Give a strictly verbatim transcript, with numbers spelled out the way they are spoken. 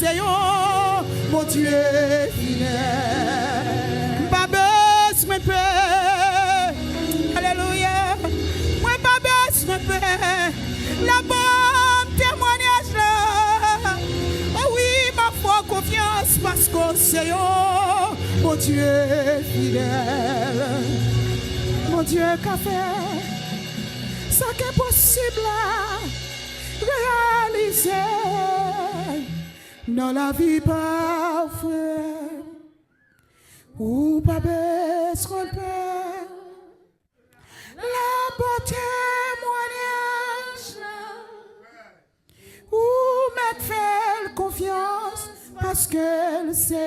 Se yon Bondye fidèl. M pa bezwen pè. Alelouya. Mwen pa bezwen pè. L ap ban m temwanyaj la. O wi, m ap fè w konfyans paske w se yon Bondye fidèl. Bondye ka fè sa k enposib la reyalize nan lavi pa w, frè. Ou pa bezwen pè. L ap ba w temwanyaj la. Ou mèt fè l konfyans paske l se